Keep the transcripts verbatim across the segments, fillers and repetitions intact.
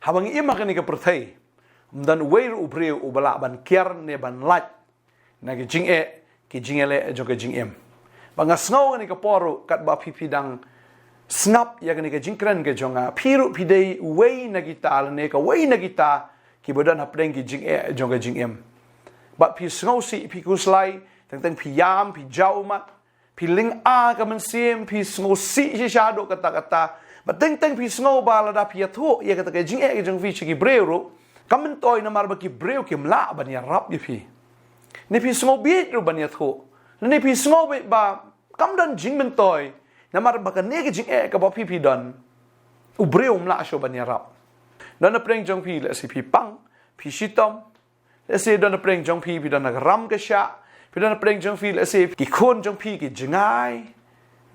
Haba ngi im ha kane ka pyrthei, ym don uwei ruh u briew uba lah ban kiar ne ban lait na ki jingeh, ki jingeh leh jong ka jingim. Ba nga sngew kane ka por ruh katba phi phi dang sngap ïa kane ka jingkren ka jong nga, phi ruh phi dei uwei na kita lane kawei na kita kiba don hapdeng ki jingeh jong ka jingim. Bad phi sngewsih, phi khuslai, teng teng phi ïam, phi jaw ummat, phi lynga ka mynsiem, phi sngewsih shisha haduh katta katta. Bad teng teng phi sngew ba lada phi ïathuh ïa kata ka jingeh ka jong phi sha ki briew ruh, kam myntoi namar ba ki briew kim lah ban ïarap ïa phi. Ne phi sngew bieit ruh ban ïathuh. Ne phi sngew bieit ba kam don jingmyntoi namar ba kane ka jingeh kaba phi phi don, u briew um lah shuh ban ïarap. Don hapdeng jong phi, lehse phi pang, phi shitom, lehse don hapdeng jong phi, phi don ha ka ram ka shah, phi don hapdeng jong phi, lehse ki khun jong phi ki jngai,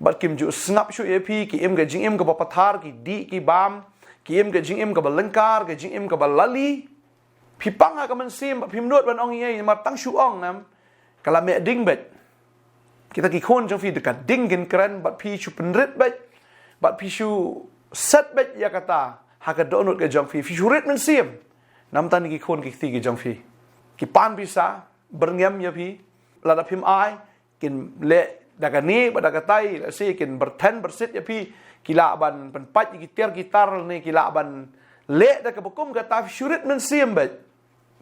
bad kim ju sngap shuh ïa phi, ki im ka jingim kaba pathar, ki dih ki bam, ki im ka jingim kaba lyngkar, ka jingim kaba lali. Phi pang ha ka mynsiem bad phim nud ban ong ei ei namar tang shu ong, em, ka la meh ding beit. Kita ki khun jong phi da ka ding kin kren bad phi shu pynrit beit, bad phi shu set beit ïa kata ha ka dohnud ka jong phi, phi shu rit mynsiem. Namar kine ki khun ki kti ki jong phi, ki pan pisa byrngem ïa phi. Lada phim ai, kin leh da kane bad da katai, lehse kin byrthen byrsit ïa phi, ki lah ban pynpait ïa ki tiar ki tar ne ki lah ban leh da kaba kum kata, phi shu rit mynsiem beit.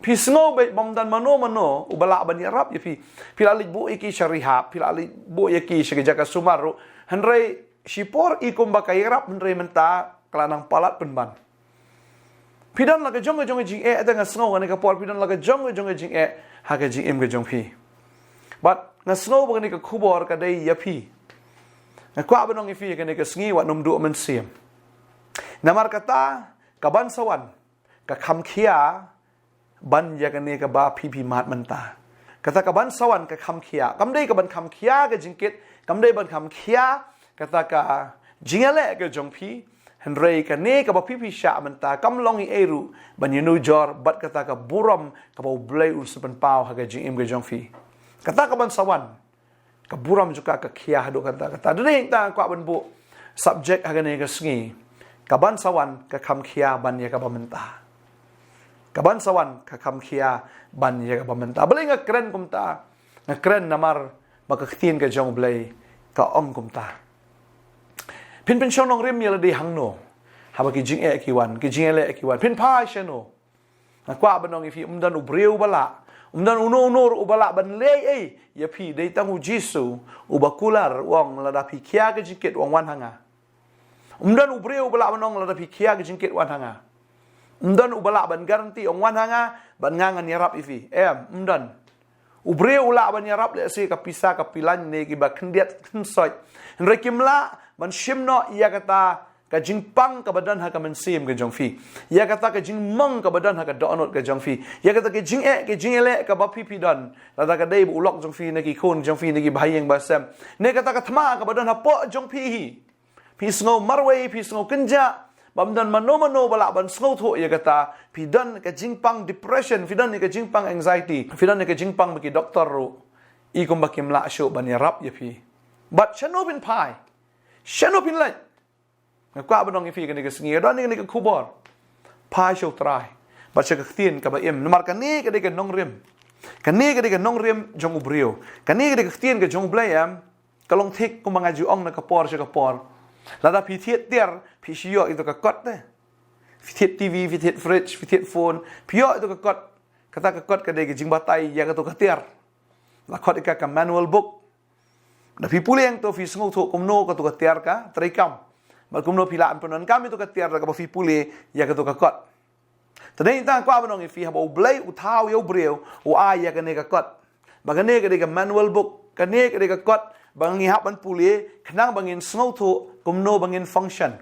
Phi sngew beit ba ym don mano mano uba lah ban ïarap ïa phi. Phi la leit buh ïa ki sha rehab, phi la leit buh ïa ki sha ka jaka sumar ruh, hynrei shipor i kumba ka ïarap, hynrei mynta ka la nang palat pynban. Phi don la ka jong ka jong ka jingeh, te nga sngew kane ka por phi don la ka jong ka jong ka jingeh ha ka jingim ka jong phi. Bad nga sngew ba kane ka khubor ka dei ïa phi. Nga kwah ban ong ïa phi kane ka sngi, wat nym duh mynsiem. Namar kata kaban sa wan ka kham khia ban ïa kane kaba phi phi mad mynta. Kata kaban sa wan ka kham khia, kam dei kaban kham khia ka jingkit, kam dei ban kham khia kata ka jingïaleh ka jong phi. Hynrei kane kaba phi phi shah mynta kam long ei ei ruh ban ïanujor bad kata ka burom kaba U Blei un sa pynpaw ha ka jingim ka jong phi. Kata kaban sa wan ka burom jong ka ka khia haduh katta katta. Dei nangta kwah ban buh subject ha kane ka sngi, kaban sa wan ka kham khia ban ïa kaba mynta. Kaban sa wan ka kham khia ban ïa kaba mynta. Balei nga kren kumta? Nga kren namar ba ka ktien ka jong U Blei ka ong kumta. Phin pynshong nongrim ïa lade hangno haba ki jingeh ki wan, ki jingeh leh ki wan? Phin phai shano? Nga kwah ban ong ïa phi, ym don u briew uba lah, ym don uno uno ruh uba lah ban leh ei ei ïa phi. Dei tang U Jisu uba kular, u ong, lada phi khia ka jingkit, u ong, wan ha nga. Ym don u briew uba lah ban ong, lada phi khia ka jingkit, wan ha nga. Ym don uba lah ban guarantee, ong, wan ha nga bad nga ngan ïarap ïa phi. Em, ym don. U briew u lah ban ïarap lehse ka pisa ka pilan ne kiba khyndiat khynsoit, hynrei kim lah ban shim noh ïa kata ka jingpang kaba don ha ka mynsiem ka jong phi, ïa kata ka jingmong kaba don ha ka dohnud ka jong phi, ïa kata ka jingeh, ka jingeh leh kaba phi phi don. Lada ka dei ba u lok jong phi ne ki khun jong phi ne ki bahaïing bahasem, ne kata ka thma kaba don hapoh jong phi hi, phi sngew marwei, phi sngew kynjah, ba ym don mano mano ba lah ban sngewthuh ïa kata, phi don ka jingpang depression, phi don ïa ka jingpang anxiety, phi don ïa ka jingpang ba ki doktor ruh i kumba kim lah shuh ban ïarap ïa phi. Bad shano phin phai? Shano phin leit? Nga kwah ban ong ïa phi kane ka sngi, don ïa kane ka khubor. Phai sha U Trai bad sha ka ktien kaba im. Namar kane ka dei ka nongrim. Kane ka dei ka nongrim jong u briew. Kane ka dei ka ktien ka jong U Blei, em. Ka long thik kumba nga ju ong na ka por sha ka por. Lada phi thied tiar, phi shu ïoh ïa katu ka kot te. Phi thied T V, phi thied fridge, phi thied phone, phi ïoh ïa katu ka kot. Kata ka kot ka dei ka jingbatai ïa katu ka tiar. La khot ïa ka ka manual book. Da phi pule ïa katu phi sngewthuh kumno katu ka tiar ka treikam, bad kumno phi lah ban pyndonkam ïa katu ka tiar da kaba phi pule ïa katu ka kot. Te dei nangta kwah ban ong ïa phi, haba U Blei u thaw ïa u briew, u ai ïa kane ka kot. Ba kane ka dei ka manual book, kane ka dei ka kot ba ngi hap ban pule khnang ba ngin sngewthuh kumno ba ngin function,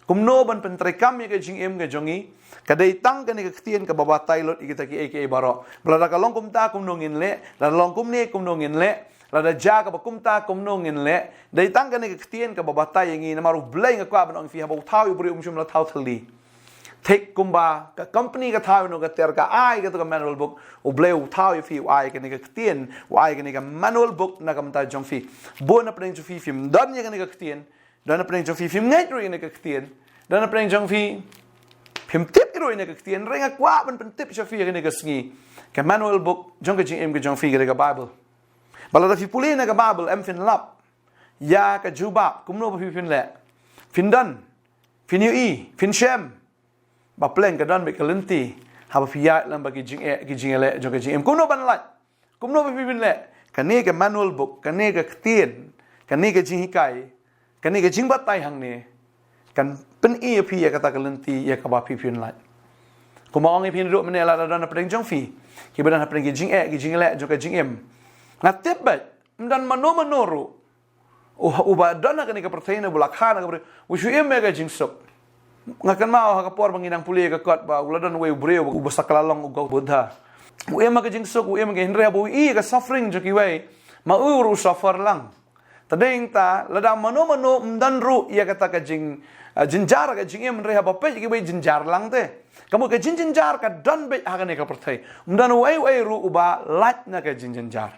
kumno ban pyntreikam ïa ka jingim ka jong ngi. Ka dei tang kane ka ktien kaba batai lut ïa kita kiei kiei baroh. Ba lada ka long kumta, kumno ngin leh? Lada long kumne, kumno ngin leh? Lada jia kaba kumta, kumno ngin leh? Dei tang kane ka ktien kaba batai ïa ngi. Namar U Blei, nga kwah ban ong ïa phi, haba u thaw ïa u briew um shym la thaw thylli. Thik kumba ka company ka thaw ïa kano ka tiar, ka ai katu ka manual book, U Blei u thaw ïa phi, u ai kane ka ktien, u ai kane ka manual book na ka bynta jong phi. Bun na pdeng jong phi phim don ïa kane ka ktien. Don na pdeng jong phi phim ngeit ruh ïa kane ka ktien. Don na pdeng jong phi phim tip ruh ïa kane ka ktien, hynrei nga kwah ban pyntip sha phi ïa kane ka sngi ka manual book jong ka jingim ka jong phi, ka dei ka Bible. Ba lada phi pule na ka Bible em phin lap ïa ka jubab kumno ba phi phin leh. Phin don, phin ïohi, phin shem ba pleng ka don beit ka lynti haba phi ïaid lem bad ki jingeh ki jingïaleh jong ka jingim. Kumno ban lait, kumno ba phi phin leh? Kane ka manual book, kane ka ktien, kane ka jinghikai, kane ka jingbatai hangne kan pyni ïa phi ïa kata ka lynti ïa kaba phi phin lait. Kumba ong ïa phi naduh mynne, lada don hapdeng jong phi kiba don hapdeng ki jingeh ki jingïaleh jong ka jingim, nga tip beit ym don mano mano ruh u, uba don ha kane ka pyrthei ne uba la kha na ka pyrthei u shu im ïa ka jingsuk. Nga kynmaw ha ka por ba ngi nang pule ïa ka kot ba u la don uwei u briew uba sakla long u, ka Buddha. U im ha ka jingsuk, u im ha ka, hynrei haba u ïohi ïa ka suffering jong kiwei, ma u ruh u suffer lang. Te dei nangta lada mano mano ym don ruh ïa kata ka jing, ah, jynjar ka jingim, hynrei haba peit ïa kiwei jynjar lang te. Ka mut ka jingjynjar ka don beit ha kane ka pyrthei. Ym don uei uei ruh uba lait na ka jingjynjar.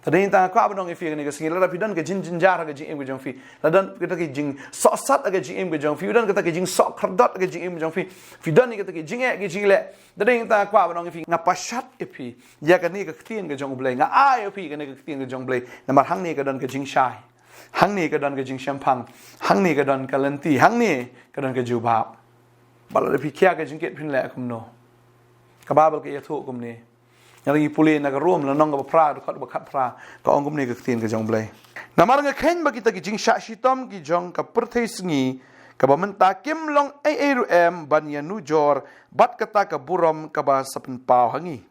Te dei nangta nga kwah ban ong ïa phi kane ka sngi, lada phi don ka jingjynjar ha ka jingim ka jong phi, lada don kata ka jingsohsat ha ka jingim ka jong phi, don kata ka jingsohkhyrdot ha ka jingim ka jong phi, phi don ïa kata ka jingeh ka jingleh, te dei nangta nga kwah ban ong ïa phi, nga pashat ïa phi ïa kane ka ktien ka jong U Blei, nga ai ïa phi kane ka ktien ka jong U Blei. Namar hangne ka don ka jingshai, hangne ka don ka jingshemphang, hangne ka don ka lynti, hangne ka don ka jubab. Ba lada phi khia ka jingkit phin leh kumno? Ka Bible ka ïathuh kumne. Nga dang ïa pule na ka Rom lynnong kaba phra, dkhot ba khatphra, ka ong kumne ka ktien ka jong U Blei: Namar nga kheiñ ba kita ki jingshah shitom ki jong ka pyrthei sngi kaba mynta kim long ei ei ruh em ban ïanujor bad kata ka burom kaba sa pynpaw ha ngi.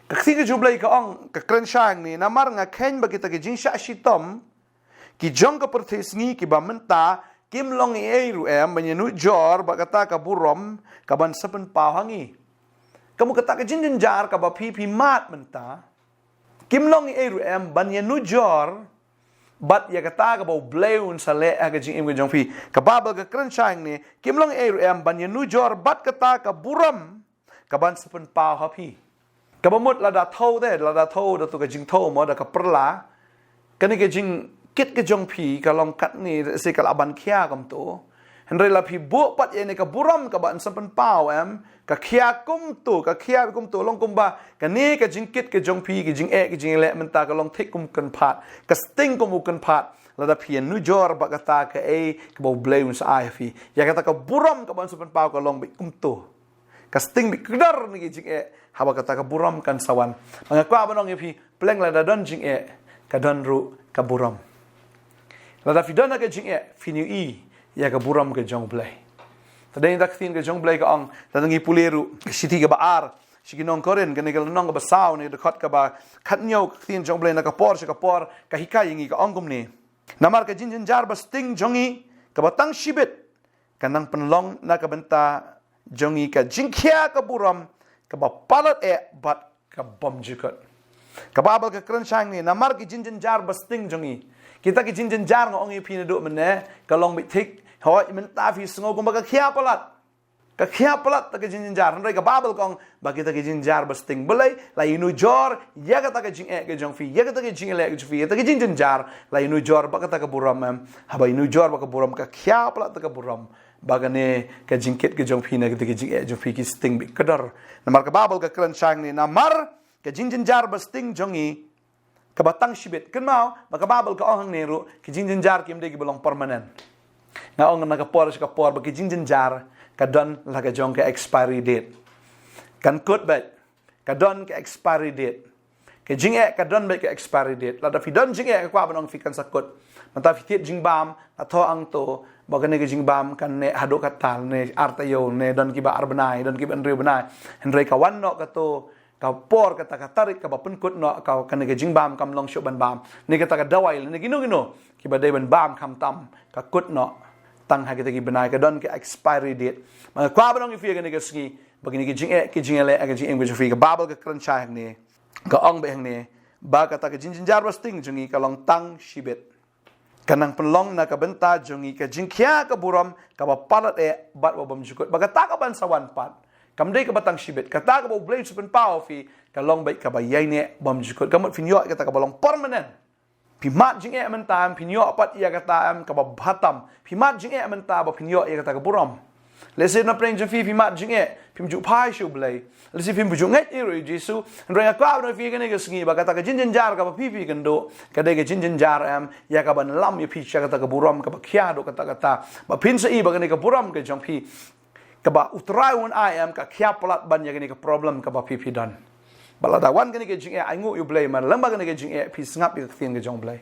Ka ktien ka jong U Blei ka ong, ka kren shai hangne: Namar nga kheiñ ba kita ki jingshah shitom ki jong ka pyrthei sngi kiba mynta kim long ei ei ruh em ban ïanujor bad kata ka burom kaban sa pynpaw ha ngi. Ka mut kata ka jingjynjar kaba phi phi mad mynta kim long ei ei ruh em ban ïanujor bad ïa kata kaba U Blei un sa leh ha ka jingim ka jong phi. Ka Bible ka kren shai hangne: Kim long ei ei ruh em ban ïanujor bad kata ka burom kaban sa pynpaw ha phi. Kaba mut lada thew te, lada thew da tu ka jingthew mo, da ka pyrla, kane ka jingkit ka jong phi ka long katne, se ka lah ban khia kumto. Hynrei la phi buh pat ïa kane ka burom kaban sa pynpaw em, ka khia kumto, ka khia kumto, long kumba kane ka jingkit ka jong phi, ka jingeh ka jingïaleh mynta ka long thik kum kynphad, ka sting kum u kynphad. Lada phi ïanujor bad kata kaei kaba U Blei un sa ai ha phi, ïa kata ka burom kaban sa pynpaw ka long beit kumto. Ka sting beit kdor na ki jingeh haba kata ka burom kan sa wan. Ba nga kwah ban ong ïa phi, pleng lada don jingeh ka don ruh ka burom. Lada phi don ha ka jingeh phin ïohi ïa ka burom ka jong U Blei. Te dei nangta ka ktien ka jong U Blei ka ong, lada ngi pule ruh ka shithi kaba ar sha ki nong Korinth, kane ka lynnong kaba saw, ne dkhot kaba khathynñiew, ka ktien jong U Blei na ka por sha ka por ka hikai ïa ngi, ka ong kumne: Namar ka jingjynjar ba sting jong ngi kaba tang shibit ka nang pynlong na ka bynta jong ngi ka jingkhia ka burom kaba palat eh bad ka bymjukut. Ka Bible ka kren shai hangne: Namar ki jingjynjar ba sting jong ngi. Kita ki jingjynjar nga ong ïa phi naduh mynne ka long beit thik. Hooid mynta phi sngew kumba ka khia palat, ka khia palat ta ka jingjynjar, hynrei ka Bible ka ong ba kita ki jingjynjar ba sting. Balei? La ïanujor ïa kata ka jingeh ka jong phi, ïa kata ka jingeh ka jong phi, ïa kata ka jingjynjar, la ïanujor bad kata ka burom em. Haba ïanujor bad ka burom ka khia palat ta ka burom. Ba kane ka jingkit ka jong phi na kata ka jingeh jong phi ki sting beit kdor. Namar ka Bible ka kren shai hangne: Namar ka jingjynjar ba sting jong ngi kaba tang shibit. Kynmaw ba ka Bible ka ong hangne ruh ki jingjynjar kim dei kiba long permanent. Nga ong na ka por sha ka por ba ki jingjynjar ka don la ka jong ka expiry date. Kan kut beit, ka don ka expiry date. Ka jingeh ka don beit ka expiry date. Lada phi don jingeh, nga kwah ban ong ïa phi, kan sa kut. Mynta phi thied jingbam, la thoh hangto ba kane ka jingbam kan neh haduh katta, ne ar taïew, ne don kiba ar bnai, don kiba hynriew bnai. Hynrei ka wan noh kato ka por, kata ka tarik kaba pynkut noh ka, kane ka jingbam kam long shuh ban bam. Ne kata ka dawai, ne kino kino kiba dei ban bam, khamtam ka kut noh tang ha kita ki bnai, ka don ka expiry date. Ba nga kwah ban ong ïa phi kane ka sngi ba kine ki jingeh ki jingeh leh ha ka jingim ka jong phi, ka Bible ka kren shai hangne, ka ong beit hangne ba kata ka jingjynjar ba sting jong ngi ka long tang shibit. Ka nang pynlong na ka bynta jong ngi ka jingkhia ka burom kaba palat eh bad ba bymjukut. Ba kata kaban sa wan pat kam dei kaba tang shibit. Kata kaba U Blei u sa pynpaw ha phi ka long beit kaba ïaineh bymjukut. Ka mut phin ïoh ïa kata kaba long permanent. Phi mad jingeh mynta em, phin ïoh pat ïa kata em kaba bha tam. Phi mad jingeh mynta ba phin ïoh ïa kata ka burom. Lehse na pdeng jong phi phi mad jingeh, phim ju phai sha U Blei. Lehse phim ju ngeit ïa u Jisu. Hynrei nga kwah ban ong ïa phi kane ka sngi ba kata ka jingjynjar kaba phi phi kynduh, ka dei ka jingjynjar em ïa kaban lam ïa phi sha kata ka burom kaba khia haduh katta katta. Ba phin sa ïohi ba kane ka burom ka jong phi kaba U Trai un ai em ka khia palat ban ïa kane ka problem kaba phi phi don. Ba lada wan kane ka jingeh, ainguh ïa U Blei, namar lyngba kane ka jingeh phi sngap ïa ka ktien ka jong U Blei.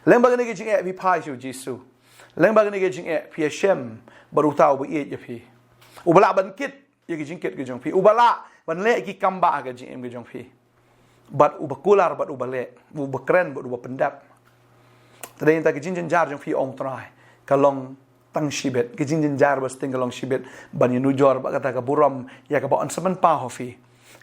Lyngba kane ka jingeh phi phai sha u Jisu. Lyngba kane ka jingeh phi ïashem bad uta uba ïeit ïa phi, uba lah ban kit ïa ka jingkit ka jong phi, uba lah ban leh ki kam ba ha ka jingim ka jong phi, bad uba kular bad uba leh, uba kren bad uba pyndep. Te dei ïa kata ka jingjynjar jong phi, ong Trai, ka long tang shibit. Ka jingjynjar ba sting ka long shibit ban ïanujor bad kata ka burom ïa kaba yn sa pynpaw ha phi,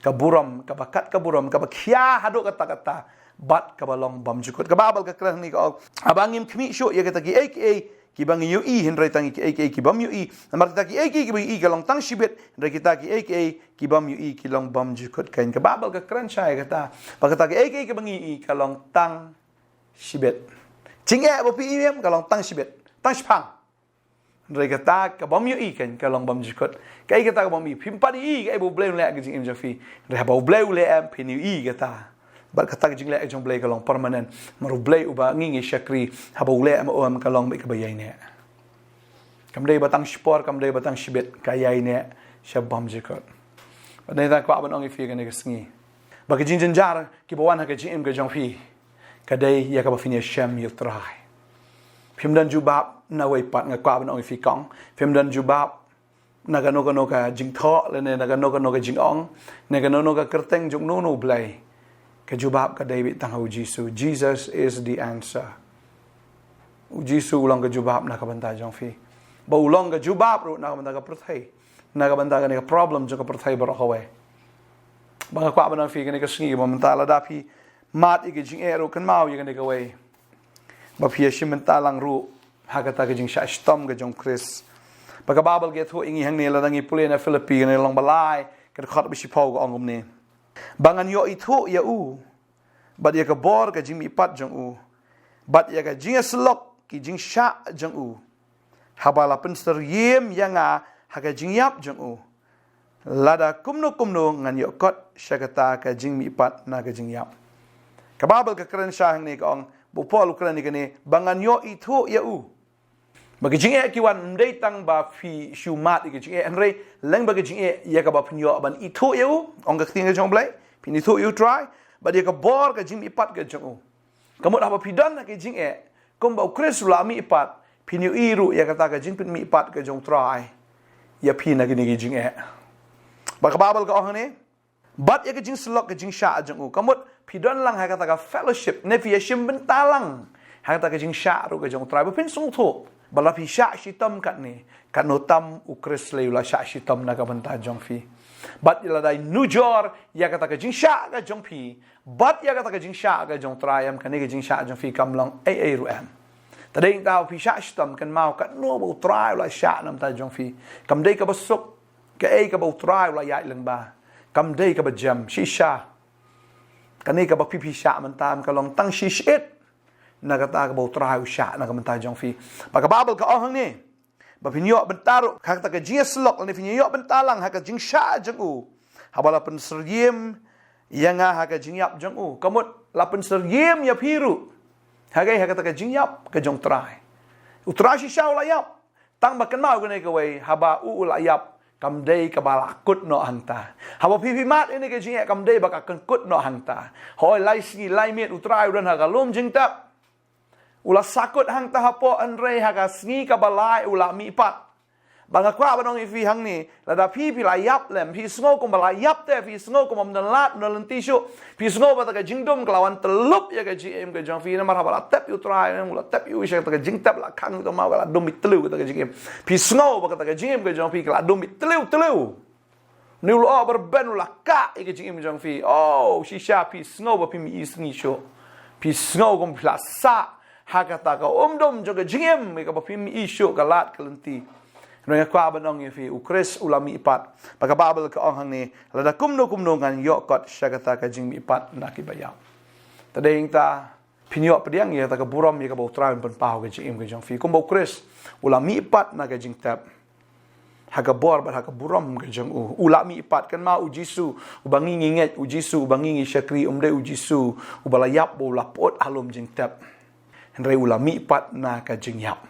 ka burom kaba kat ka burom kaba khia haduh katta katta bad kaba long bymjukut. Ka Baibl ka kren hangne ka ong, haba ngim khmih shuh ïa kita kiei kiei kiba ngi ïohi, hynrei tang ïa kiei kiei ki bym ïohi. Namar kita kiei kiei kiba ïohi ka long tang shibit, hynrei kita kiei kiei ki bym ïohi ki long bymjukut. Ka Baibl ka kren shai ïa kata, ba kita kiei kiei kiba ngi ïohi ka long tang shibit. Jingeh ba phi ïohi em ka long tang shibit, tang shipang. Hynrei kata ka bym ïohi ka long bymjukut. Kaei kata ka bym ïohi? Phim pat ïohi kaei ba U Blei u leh ha ka jingim jong phi. Hynrei haba U Blei u leh em, phin ïohi kata. Bad kata ka jingleh ka jong U Blei ka long permanent. Namar U Blei uba ngi ngi shakri, haba u leh em, u em, ka long beit kaba ïaineh. Kam dei ba tang shipor, kam dei ba tang shibit, ka ïaineh sha bymjukut. Bad nangta kwah ban ong ïa phi kane ka sngi ba ka jingjynjar kiba wan ha ka jingim ka jong phi ka dei ïa kaba phin ïashem ïa U Trai. Phim don jubab na wei pat, nga kwah ban ong ïa phi kong. Phim don jubab na kano kano ka jingthoh, lane na kano kano ka jingong, na kano kano ka kyrteng jong uno uno u blei. Ka jubab ka dei beit tang ha u Jisu. Jesus is the answer. U Jisu u long ka jubab na ka bynta jong phi. Ba u long ka jubab ruh na ka bynta ka pyrthei, na ka bynta kane ka problem jong ka pyrthei baroh kawei. Ba nga kwah ban ong ïa phi kane ka sngi ba mynta lada phi mad ïa ka jingeh ruh, kynmaw ïa kane kawei, ba phi ïashim bynta lang ruh ha kata ka jingshah shitom ka jong u Khrist. Ba ka Baibl ka ïathuh ïa ngi hangne, lada ngi pule na Philippi kane ka lynnong ba lai, ka dkhot ba shiphew, ka ong kumne: Ba ngan ïoh ithuh ïa u, bad ïa ka bor ka jingmihpat jong u, bad ïa ka jingïasyllok ki jingshah jong u, haba la pynsyriem ïa nga ha ka jingïap jong u. Lada kumno kumno ngan ïoh kot sha kata ka jingmihpat na ka jingïap. Ka Baibl ka kren shai hangne ka ong, ba u Paul u kren ïa kane, ba ngan ïoh ithuh ïa u. Ba ka jingeh ki wan ym dei tang ba phi shu mad ïa ka jingeh, hynrei lyngba ka jingeh ïa kaba phin ïoh ban ithuh ïa u, ong ka ktien ka jong u Blei, phin ithuh ïa u Trai, bad ïa ka bor ka jingmihpat ka jong u. Ka mut haba phi don ha ka jingeh, kumba u Khrist u la mihpat, phin ïohi ruh ïa kata ka jingpynmihpat ka jong u Trai ïa phi na kine ki jingeh. Ba ka Baibl ka ong hangne, bad ïa ka jingsyllok ka jingshah jong u. Ka mut phi don lang ha kata ka fellowship, ne phi ïashim bynta lang ha kata ka jingshah ruh ka jong u Trai, ba phin sngewthuh ba la phi shah shitom katne, katno tam u Khrist lei u la shah shitom na ka bynta jong phi. Bad lada ngi nujor ïa kata ka jingshah ka jong phi bad ïa kata ka jingshah ka jong u Trai, em, kane ka jingshah jong phi kam long ei ei ruh em. Te dei nangta ba phi shah shitom, kynmaw katno ba u Trai u la shah na ka bynta jong phi. Kam dei kaba suk kaei kaba u Trai u la ïaid lyngba. Kam dei kaba jem shisha. Kane kaba phi phi shah mynta em ka long tang shi shyiap na kata kaba u Trai u shah na ka bynta jong phi. Ba ka Baibl ka ong hangne, ba phin ïoh bynta ruh ha kata ka jingïasyllok, lane phin ïoh bynta lang ha ka jingshah jong u, haba la pynsyriem ïa nga ha ka jingïap jong u. Ka mut la pynsyriem ïa phi ruh ha kaei? Ha kata ka jingïap ka jong u Trai. U Trai shisha u la ïap. Tang ba kynmaw kane kawei, haba u u la ïap, kam dei kaba la kut noh hangta. Haba phi phi mad ïa kane ka jingeh, kam dei ba ka kan kut noh hangta. Hooid, lai sngi lai miet u Trai u don ha ka lum jingtep. U la sakut hangta hapoh, hynrei ha ka sngi kaba lai u la mihpat. Ba nga kwah ban ong ïa phi hangne, lada phi phi la ïap lem, phi sngew kumba la ïap te, phi sngew kumba ym don lad ym don lynti shuh, phi sngew ba kata ka jingdum ka la wan tyllup ïa ka jingim ka jong phi, namar haba la tep ïa u Trai, u la tep ïa u sha kata ka jingtep, la khang ïa u, tang ma ka la dum beit tliw kata ka jingim. Phi sngew ba kata ka jingim ka jong phi ka la dum beit tliw tliw. Une u lyoh ba rben u la kah ïa ka jingim jong phi. Oh, shisha phi sngew ba phim ïohi sngi shuh. Phi sngew kumba phi la sah ha kata ka umdum jong ka jingim, ïa kaba phim ïohi shuh ka lad ka lynti. Hynrei nga kwah ban ong ïa phi, u Khrist u la mihpat. Ba ka Baibl ka ong hangne, lada kumno kumno ngan ïoh kot sha kata ka jingmihpat na kiba ïap. Te dei nangta phin ïoh pdiang ïa kata ka burom ïa kaba u Trai un pynpaw ha ka jingim ka jong phi. Kumba u Khrist u la mihpat na ka jingtep, ha ka bor bad ha ka burom ka jong u. U la mihpat, kynmaw, u Jisu uba ngi ngi ngeit, u Jisu uba ngi ngi shakri, um dei u Jisu uba la ïap, u la pyut ha lum jingtep. Hynrei u la mihpat na ka jingïap.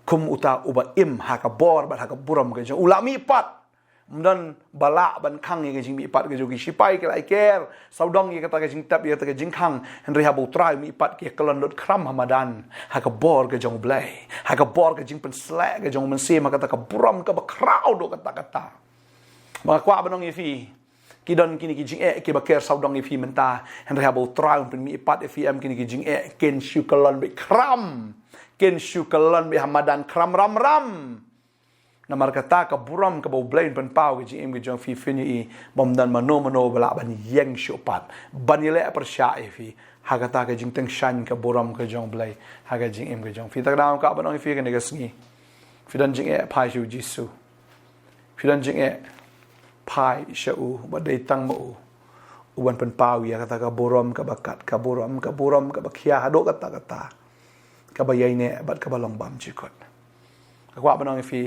Kum uta uba im ha ka bor bad ha ka burom ka jong u, u la mihpat. Ym don ba lah ban khang ïa ka jingmihpat ka jong u. Ki sipai ki la ïaker sawdong ïa kata ka jingtep, ïa kata ka jingkhang. Hynrei haba u Trai u mihpat, ki ïa kyllon lut khram ha madan, ha ka bor ka jong u Blei, ha ka bor ka jingpynsleh ka jong u Mynsiem, ha kata ka burom kaba khraw haduh katta katta. Ba nga kwah ban ong ïa phi, ki don kine ki jingeh kiba ker sawdong ïa phi mynta. Hynrei haba u Trai un pynmihpat ïa phi, em kine ki jingeh kin shu kyllon beit khram, kin shu kyllon beit ha madan khram ram ram. Namar kata ka burom kaba u Blei un pynpaw ha ka jingim ka jong phi, phin ïohi ba ym don mano mano ba lah ban ïeng shuh pat ban ïaleh pyrshah ïa phi ha kata ka jingtyngshaiñ ka burom ka jong u Blei ha ka jingim ka jong phi. Te nga kwah ban ong ïa phi kane ka sngi, phi don jingeh, phai sha u Jisu. Phi don jingeh, phai sha u, ba dei tang ma u u ban pynpaw ïa kata ka burom kaba kat, ka burom, ka burom kaba khia haduh katta katta, kaba ïaineh bad kaba long bymjukut. Nga kwah ban ong ïa phi,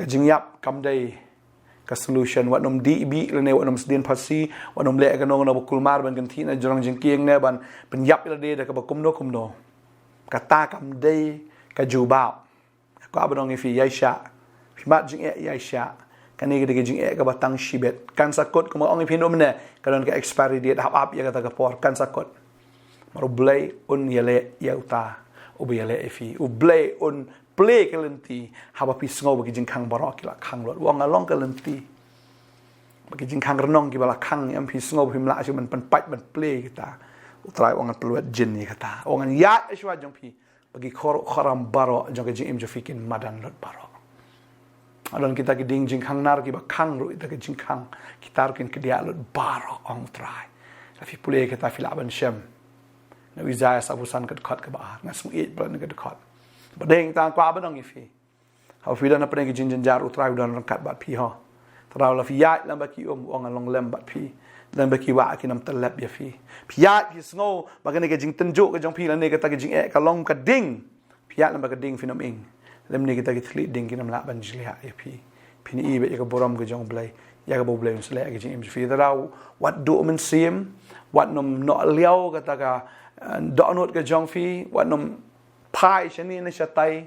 ka jingïap kam dei ka solution. Wat nym dih bih lane wat nym sdien phasi, wat nym leh kano kano ba kulmar ban kynthih na jrong jingkieng ne ban pynïap ïa lade da kaba kumno kumno. Kata kam dei ka jubab. Nga kwah ban ong ïa phi, ïaishah. Phi mad jingeh, ïaishah. Kane ka dei ka jingeh kaba tang shibit. Kan sa kut, kumba ong ïa phi mynne, ka don ka expiry date, hap ap ïa kata ka por, kan sa kut. Namar u Blei un ïaleh ïa uta uba ïaleh ïa phi. U Blei un plie ka lynti haba phi sngew ba ki jingkhang baroh ki la khang lut. U ong, nga long ka lynti. Ba ki jingkhang rnong kiba la khang, em phi sngew ba phim lah shuh ban pynpait ban plie kita. U Trai u ong, ngan pynlwet jin ïa kata. U ong, ngan ïaid shuwa jong phi. Ba ki khor kharam baroh jong ka jingim jong phi kin madan lut baroh. Adon kita ki dieng jingkhang nar kiba khang ruh ïa kita ki jingkhang, kita ruh kin kdiah lut baroh, ong u Trai. Lada phi pule kita phi lah ban shem. Na u Isaïah saphew san ka dkhot kaba ar, nga sngewieit palat na ka dkhot. Ba dei, nga kwah ban ong ïa phi, haba phi don hapdeng ki jingjynjar, u Trai u don ryngkat bad phi, ho. Te lada phi ïaid lem bad ki um, u ong, ngan long lem bad phi. Lem bad ki wah kin ym tyllep ïa phi. Phi ïaid phi sngew ba kane ka jingtynjuh ka jong phi lane kata ka jingeh ka long ka dieng. Phi ïaid lem bad ka dieng, phin ym ing. Lymne kita ki thylliej dieng kin ym lah ban jliah ïa phi. Phin ïohi beit ïa ka burom ka jong u Blei, ïa kaba u Blei un sa leh ha ka jingim jong phi. Te lada wat duh mynsiem, wat nym noh liaw kata ka, eh, dohnud ka jong phi, wat nym phai shane ne shatai.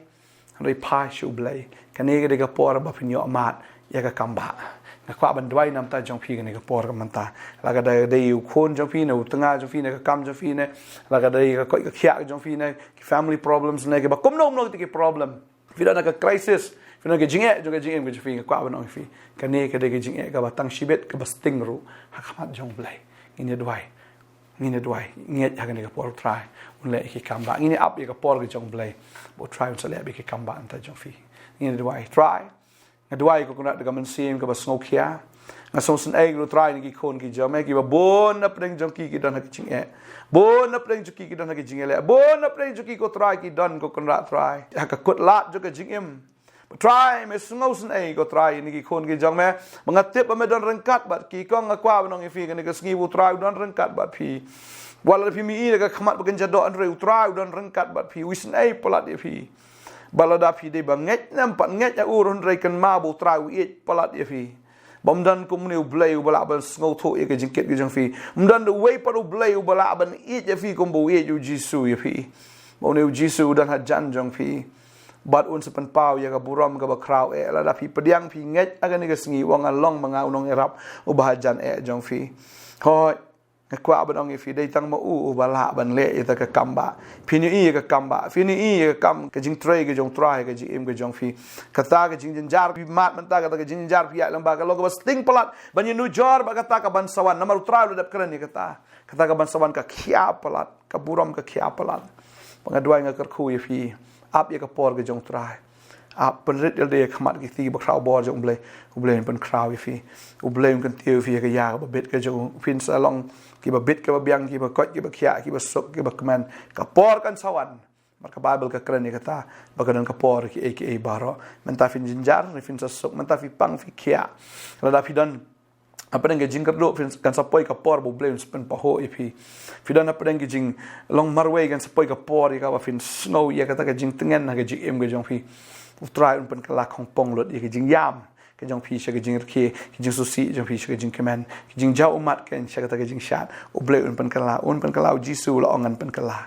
Hynrei phai sha u Blei. Kane ka dei ka por ba phin ïoh mad ïa ka kam bah. Nga kwah ban duwai na ka bynta jong phi kane ka por ka mynta. Lada ka dei, dei u khun jong phi ne u tnga jong phi ne ka kam jong phi ne, lada ka dei ka koit ka khiah jong phi ne ki family problems ne kiba kumno kumno kita ki problem. Phi don ha ka crisis, phi don ha ka jingeh jong ka jingim ka jong phi, nga kwah ban ong ïa phi, kane ka dei ka jingeh kaba tang shibit, kaba sting ruh ha khmat jong u Blei. Ngin ïa duwai. Ngin ïa duwai, ngeit ha kane ka por u Trai un leh ïa ki kam bah. Ngin ïa ap ïa ka por ka jong u Blei ba u Trai un sa leh ïa ki kam bah na ka bynta jong phi. Ngin ïa duwai, Trai, nga duwai ko Kynrad da ka mynsiem kaba sngewkhia. Nga sngewsynei ko Trai na ki khun ki jong me kiba bun na pdeng jong ki ki don ha ka jingeh, bun na pdeng jong ki ki don ha ka jingeh, bun na pdeng jong ki ko Trai ki don ko Kynrad Trai ha ka kut lad jong ka jingim. Trai, me sngewsynei ko Trai na ki khun ki jong me. Ba nga tip ba me don ryngkat bad ki, ko nga kwah ban ong ïa phi kane ka sngi ba u Trai u don ryngkat bad phi. Wat la phim ïohi da ka khmat ba kynja doh, hynrei u Trai u don ryngkat bad phi, u isynei palat ïa phi. Bad lada phi dei ba ngeit ne ym pat ngeit ïa u ruh, hynrei kynmaw ba u Trai u ïeit palat ïa phi. Ba ym don kum une u Blei uba lah ban sngewthuh ïa ka jingkit ka jong phi. Ym don uwei pat u Blei uba lah ban ïeit ïa phi kumba u ïeit u Jisu ïa phi. Ba une u Jisu u don hajan jong phi. Bad un sa pynpaw ïa ka burom kaba khraw eh lada phi pdiang, phi ngeit ha kane ka sngi, u ong, nga long ma nga u nongïarap uba hajan eh jong phi. Hooid, nga kwah ban ong ïa phi, dei tang ma u uba lah ban leh ïa ka kam bah. Phin ïohi ïa ka kam bah, phin ïohi ïa ka kam, ka jingtrei ka jong u Trai ha ka jingim ka jong phi. Kata ka jingjynjar phi mad mynta, kata ka jingjynjar phi ïaid lyngba, ka long kaba sting palat ban ïanujor bad kata kaban sa wan. Namar u Trai u la dep kren ïa kata. Kata kaban sa wan ka khia palat, ka burom ka khia palat. Ba nga duwai, nga kyrkhu ïa phi, ap ïa ka por ka jong u Trai. Ap, pynrit ïalade ha khmat ki kti ba khraw bor jong u Blei. U Blei un pynkhraw ïa phi. U Blei un kyntiew ïa phi ha ka ïa kaba bit ka jong u. Phin sa long kiba bit kaba biang, kiba koit kiba khiah, kiba suk kiba kmen. Ka por kan sa wan. Namar ka Baibl ka kren ïa kata ba ka don ka por kiei kiei baroh. Mynta phin jynjar, phin sa suk, mynta phi pang phi khiah. Lada phi don hapdeng ka jingkyrduh, phin, kan sa poi ka por ba u Blei un sa pynpahuh ïa phi. Phi don hapdeng ka jinglong marwei, kan sa poi ka por ïa kaba phin sngew ïa kata ka jingtngen ha ka jingim ka jong phi. U Trai un pynkylla khongpong lut ïa ka jingïam ka jong phi sha ka jingrkhie, ka jingsngewsih jong phi sha ka jingkmen, ka jingjaw ummat ka sha kata ka jingshad. U Blei un pynkylla, un pynkylla, U Jisu u la ong ngan pynkylla.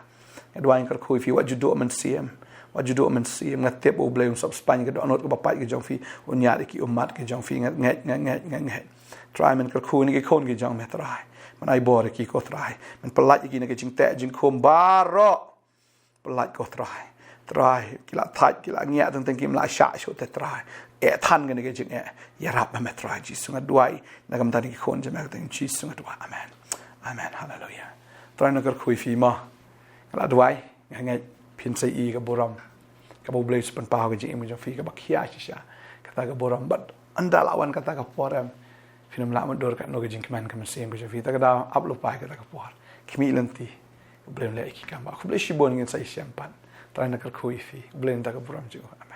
Nga duwai nga kyrkhu ïa phi, wat ju duh mynsiem. Wat ju duh mynsiem. Nga tip U Blei un sop spang ka dohnud kaba pait ka jong phi, un ïaid ïa ki ummat ka jong phi. Nga ngeit, nga ngeit, nga ngeit. Trai, men kyrkhu ïa ki khun ki jong me, Trai. Men ai bor ïa ki, ko Trai. Men pyllait ïa ki na ka jingteh jingkhum baroh. Pyllait, ko Trai. Trai, ki la thait, ki la ngiah, teng teng kim la shah shuh te, Trai. Eh, than kane ka jingeh. Ïarap ma me, Trai Jisu, nga duwai. Na ka bynta ki khun jong me, ka kyrteng Jisu nga duwai. Amen. Amen. Haleluya. Trai, nga kyrkhu ïa phi mo. Nga la duwai, nga ngeit phin sa ïohi ka burom kaba U Blei u sa pynpaw ha ka jingim ka jong phi, kaba khia shisha kata ka burom. Bad ynda la wan kata ka por em, phin ym lah mutdur katno ka jingkmen ka mynsiem ka jong phi. Ta ka daw ap lypa ïa kata ka por. Khmih lynti. U Blei un leh ïa ki kam ba. Khublei shibun, ngin sa ïashem pat. Trai, nga kyrkhu ïa phi. U Blei un da ka burom jong u. Amen.